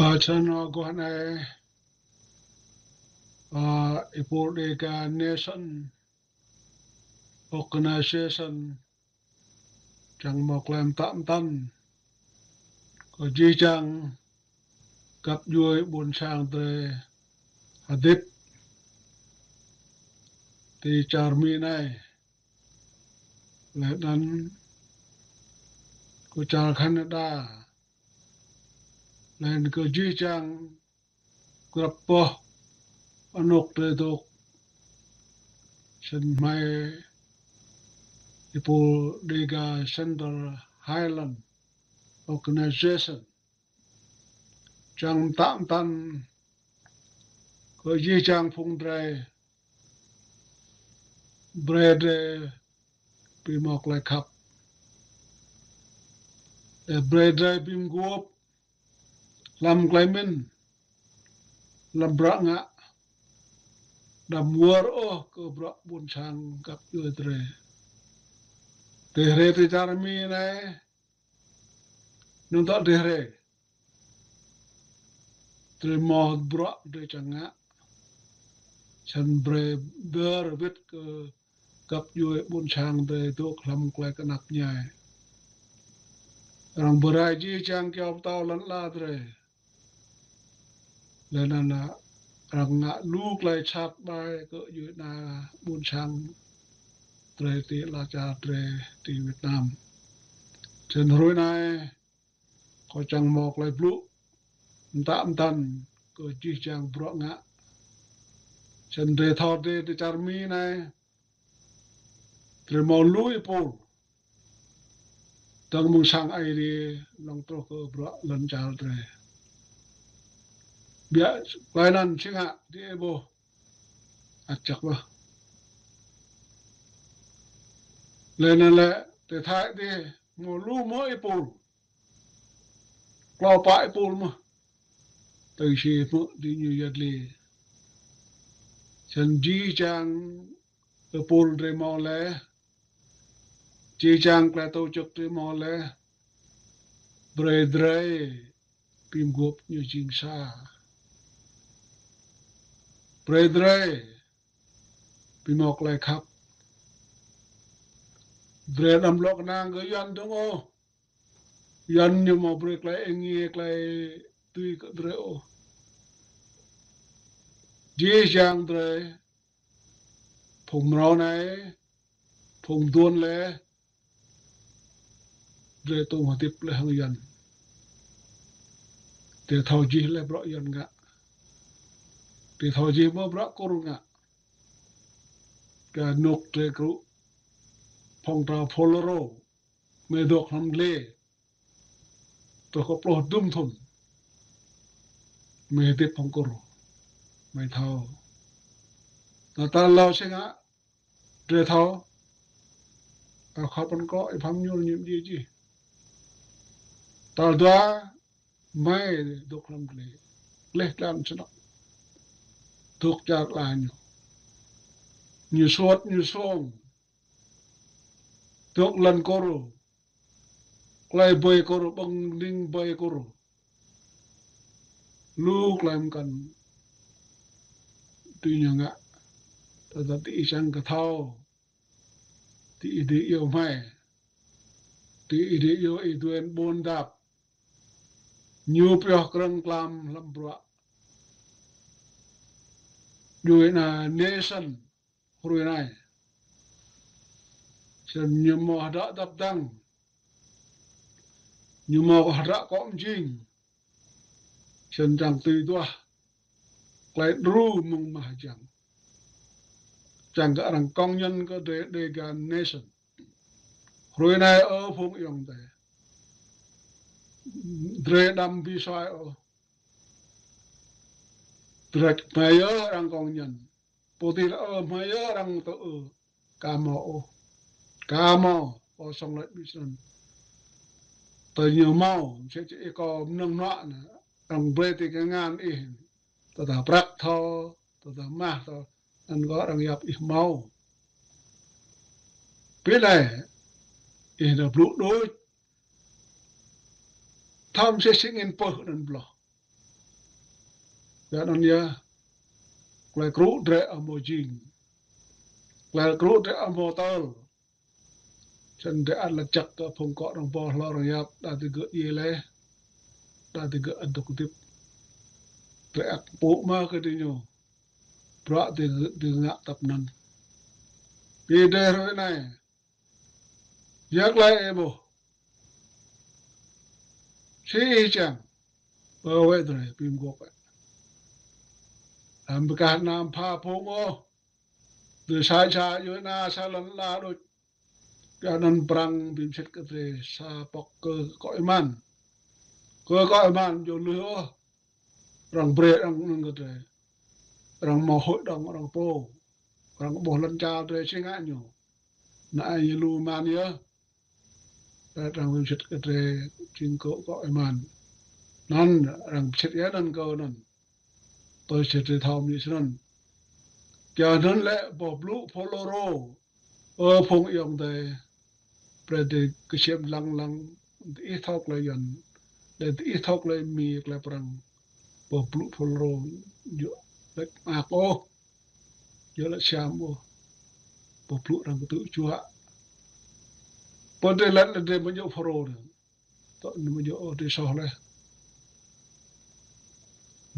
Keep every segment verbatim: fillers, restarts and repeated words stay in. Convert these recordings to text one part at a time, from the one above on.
Ơ, snăn aguah anei, ơ, êpul Đêga Nation Organization čiăng mâo klei mtă mtăn kơ jih jang găp djuê ƀuôn sang drei hdĭp ti čar Mi anei, leh anăn kơ čar Canada, leh anăn kơ jih jang grăp boh anôk drei dôk, snăn hmei êpul Đêga Central Highland Organization čiăng mtă mtăn kơ jih jang phung drei, brei drei bi mâo klei khăp, leh brei drei bi mguôp hlăm klei mĭn, hlăm bruă ngă, đăm wơr ôh kơ bruă ƀuôn sang găp djuê drei. Drei hriê ti čar Mi anei, nŭn tŏ drei hriê, drei mâo bruă drei čiăng ngă, snăn brei hdơr wĭt kơ găp djuê ƀuôn sang drei dôk hlăm klei knap mñai. Arăng bi rai jih jang kyâo mtâo lăn ala drei, leh anăn arăng ngă lu klei sat ƀai kơ djuê ana ƀuôn sang drei ti ala čar drei ti Việt Nam. Snăn hruê anei kâo čiăng mâo klei blŭ mtă mtăn kơ jih jang bruă ngă. Snăn drei thâo drei ti čar Mi anei, drei mâo lu êpul dơ̆ng mơ̆ng sang Aê Diê lŏ truh kơ bruă lăn čar drei. Ƀiă klei anăn si ngă drei ƀuh ăt jăk mơh. Leh anăn lĕ ti Thái drei mâo lu mơh êpul, klâo pă êpul mơh, tui si hmư̆ diñu yăl dliê. Snăn jih jang êpul drei mâo leh, jih jang klei tổ chức drei mâo leh, brei drei bi mguôp ñu jing sa. Brei drei bi mâo klei khăp. Drei đăm lŏ knang kơ Yuăn dơ̆ng ôh. Yuăn ñu amâo brei klei êngiê klei tui kơ drei ôh. Jih jang drei, phung mrâo anei, phung mduôn leh, drei tuôm hdĭp leh hŏng Yuăn. Drei thâo jih leh bruă Yuăn ngă. Drei thâo jih mơh bruă Kur ngă. Kơ anôk drei krŭ phong trào FULRO, hmei dôk hlăm dliê truh kơ pluh dŭm thŭn, hmei hdĭp hŏng Kur, hmei thâo. Tal êlâo si ngă, drei thâo, kơ khua păn kŏ Y-Pham Ñul ñu mdjiê jih. Tal dua, hmei dôk hlăm dliê, leh dlan snăk, dôk čar ala ñu, ñu suôt ñu sông, dôk lăn Kur, klei ƀai Kur, ƀơ̆ng ning ƀai Kur, lu klei mkăn diñu ngă. Tơdah diih čiăng kơ thâo, diih dê iêu hmei, diih dê iêu Y-Duen Ƀuôn Dap, ñu pioh krơ̆ng klam hlăm bruă djuê ana Nation hruê anei. Snăn ñu mâo hdră dăp dăng, ñu mâo hdră kŏ mjing, snăn čiăng tui duah klei đru mơ̆ng mah jiăng, čiăng kơ arăng công nhận kơ drei Đêga Nation. Hruê anei ơ phung ayŏng adei, drei đăm bi suai ôh. Drei hmei yơh arăng công nhận. Pô ti lĕ ơ hmei yơh arăng tŭ ư. Ka mâo ôh. Ka mâo, kâo sŏng lač bi snăn. Tơ ñu mâo, msĕ si ih kâo mnơ̆ng mnuă anăn, arăng brei ti kngan ih. Tơdah prăk thâo, tơdah mah thâo, anăn kâo arăng yap ih mâo. Bi anei, ih nao blŭ đuč. Thâo msĕ si angĭn pơh anăn bloh. Kyuanăn yơh, klei krŭ drei amâo jing. Klei krŭ drei amâo tơl. Snăn drei ăt lač jăk kơ phung kŏ arăng boh hlô arăng yap, đa digơ̆ djiê leh, đa digơ̆ ăt dôk hdĭp. Drei ăt mpŭ mơh kơ diñu. Bruă digơ̆, digơ̆ ngă tăp anăn. Bi drei hruê anei, ya klei ih ƀuh? Si ih čiăng? Ƀơ wĕ drei, bi mguôp wĕ. Đăm bi kah nao pha phung ôh. Drei sa sa djuê ana sa lăn ala đuč. Kyuanăn Prăng bi msĭt kơ drei sa pŏk kơ kŏ êman. Kơ kŏ êman djŏ lưh ôh. Arăng brei arăng anăn kơ drei. Arăng mâo hội đồng arăng pô. Arăng ƀuh lăn čar drei si ngă ñu. Anăn ai lu êman yơh. Arăng bi msĭt kơ drei jing kơ kŏ êman. Anăn arăng bi msĭt yơh anăn kơ anăn. Tui si drei thâo mĭn snăn. Kyuanăn lĕ boh blŭ FULRO. Ơ phung ayŏng adei. Brei drei ksiêm dlăng dlăng. Diih thâo klei Yuăn. Leh diih thâo klei Mi, klei Prăng. Boh blŭ FULRO. Djŏ lač mơak ôh. Djŏ lač siam ôh. Boh blŭ arăng ktư̆ juă. Pô drei lač leh drei amâo djŏ FULRO anei. Tơ anăn amâo djŏ ôh, drei soh leh.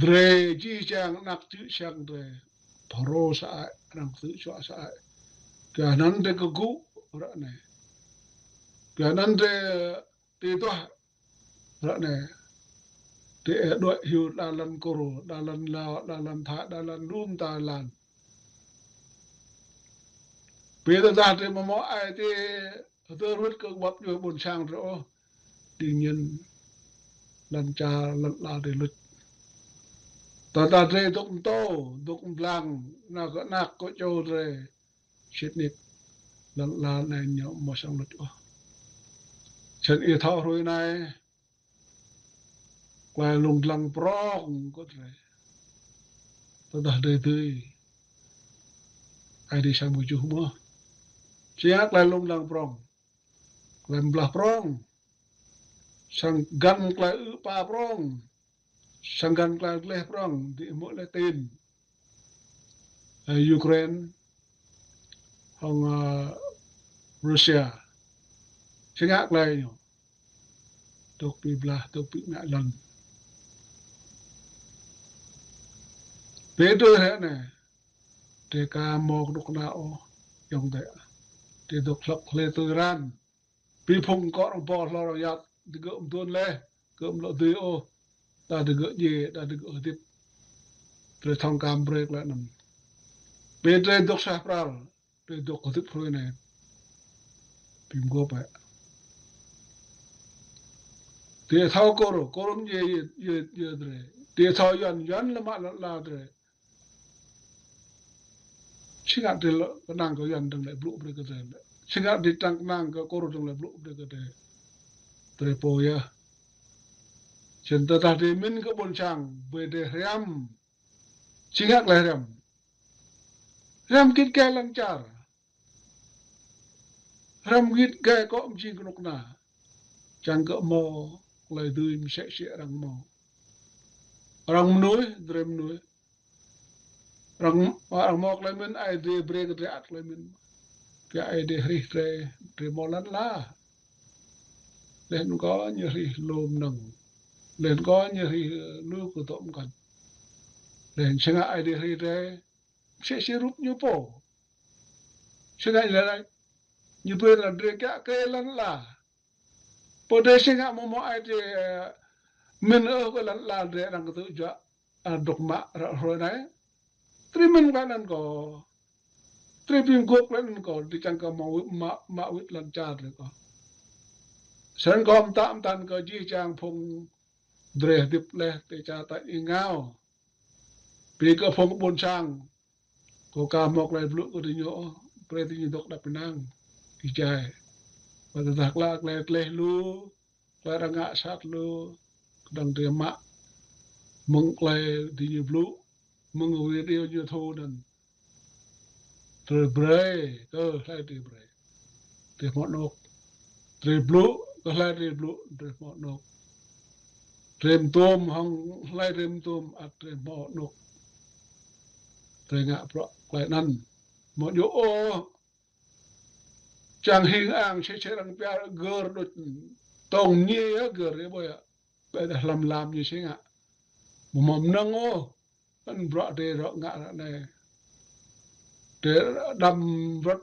Drei jih jang anak čư̆ čhiăng drei FULRO sơăi, arăng ktư̆ juă sơăi. Kyuanăn drei kgŭ ară anei. Kyuanăn drei ti duah ară anei. Drei đuĕ hiu đa lăn Kur, đa lăn Lao, đa lăn Thái, đa lăn lu mta lăn. Bi tơdah drei amâo mâo ai tiê hdơr wĭt kơ kƀăp djuê ƀuôn sang drei ôh, đương nhiên lăn čar lăn ala drei luč. Tơdah drei dôk mtô, dôk mblang, nao kơ anak kơ čô drei, sĭt nik lăn ala anei ñu amâo srăng luč ôh. Snăn ih thâo hruê anei, klei lông dlăng prŏng kơ drei. Tơdah drei dưi, Aê Diê srăng mjuh mơh. Si ngă klei lông dlăng prŏng? Klei mblah prŏng. Srăng găn klei ư̆ êpa prŏng. Srăng găn klei dleh prŏng, diih hmư̆ leh tin. Ơ, Ukraine hŏng, ơ, Russia. Si ngă klei ñu dôk bi blah, dôk bi ngă lăn. Bi drei hĕ anei, drei ka mâo knŭk kna ôh, ayŏng adei. Drei dôk hlăk hlei tui ran. Bi phung kŏ arăng boh hlô arăng yap, digơ̆ mduôn leh, gơ̆ amâo lŏ dưi ôh, đa digơ̆ djiê, đa digơ̆ hdĭp. Drei thâo mkăm brei klei anăn. Bi drei dôk sah pral, drei dôk hdĭp hruê anei. Bi mguôp hĕ. Drei thâo Kur, Kur mdjiê, djiê, djiê drei. Drei thâo Yuăn, Yuăn lĕ mă lăn ala drei. Si ngă drei lŏ knang kơ Yuăn dơ̆ng lĕ blŭ brei kơ drei lĕ. Si ngă drei čiăng knang kơ Kur dơ̆ng lĕ blŭ brei kơ drei. Drei pô yơh. Snăn tơdah drei mĭn kơ ƀuôn sang, brei drei hriăm. Si ngă klei hriăm? Hriăm gĭt gai lăn čar. Hriăm gĭt gai kŏ mjing knŭk kna. Čiăng kơ mâo klei dưi msĕ si arăng mâo. Arăng mnuih, drei mnuih. Arăng, arăng mâo klei mĭn, Aê Diê brei kơ drei ăt klei mĭn. Kơ Aê Diê hrih drei, drei mâo lăn ala. Leh anăn kơ ñu hrih lu mnơ̆ng. Leh anăn kơ ñu hrih lu kơ dŏ mkăn. Leh anăn si ngă Aê Diê hrih drei, msĕ si rup ñu pô. Si ngă ñu leh anăn, ñu brei lăn drei kiă kriê lăn ala. Pô drei si ngă amâo mâo ai drei, ơ, mĭn ôh kơ lăn ala drei arăng ktư̆ juă, ơ, dôk mă ară hruê anei. Drei mĭn klei anăn kơ. Drei bi mguôp klei anăn kơ, drei čiăng kơ mâo wĭt mă, mă wĭt lăn čar drei kơ. Snăn kơ mtă mtăn kơ jih jang phung drei hdĭp leh ti čar tač êngao. Bi kơ phung ƀuôn sang, kâo ka mâo klei blŭ kơ diñu, brei diñu dôk êđăp ênang, êjai. Wăt tơdah klă klei tleh lu, klei arăng ngă sat lu, knŏng drei mă mơ̆ng klei diñu blŭ, mơ̆ng video ñu thâo anăn. Drei brei kơ hlei drei brei, drei mâo anôk. Drei blŭ kơ hlei drei blŭ, drei mâo anôk. Drei mtuôm hŏng hlei drei mtuôm ăt drei mâo anôk drei ngă bruă klei anăn. Amâo djŏ ôh čiăng hing ang čhĕ čhĕ arăng pia gơr đuč tông mniê yơh gơr yơh ƀuh yơh. Ƀiădah hlăm lam ñu si ngă. Amâo mâo mnơ̆ng ôh. Anăn bruă drei rŏ ngă ară anei. Drei đăm ruăt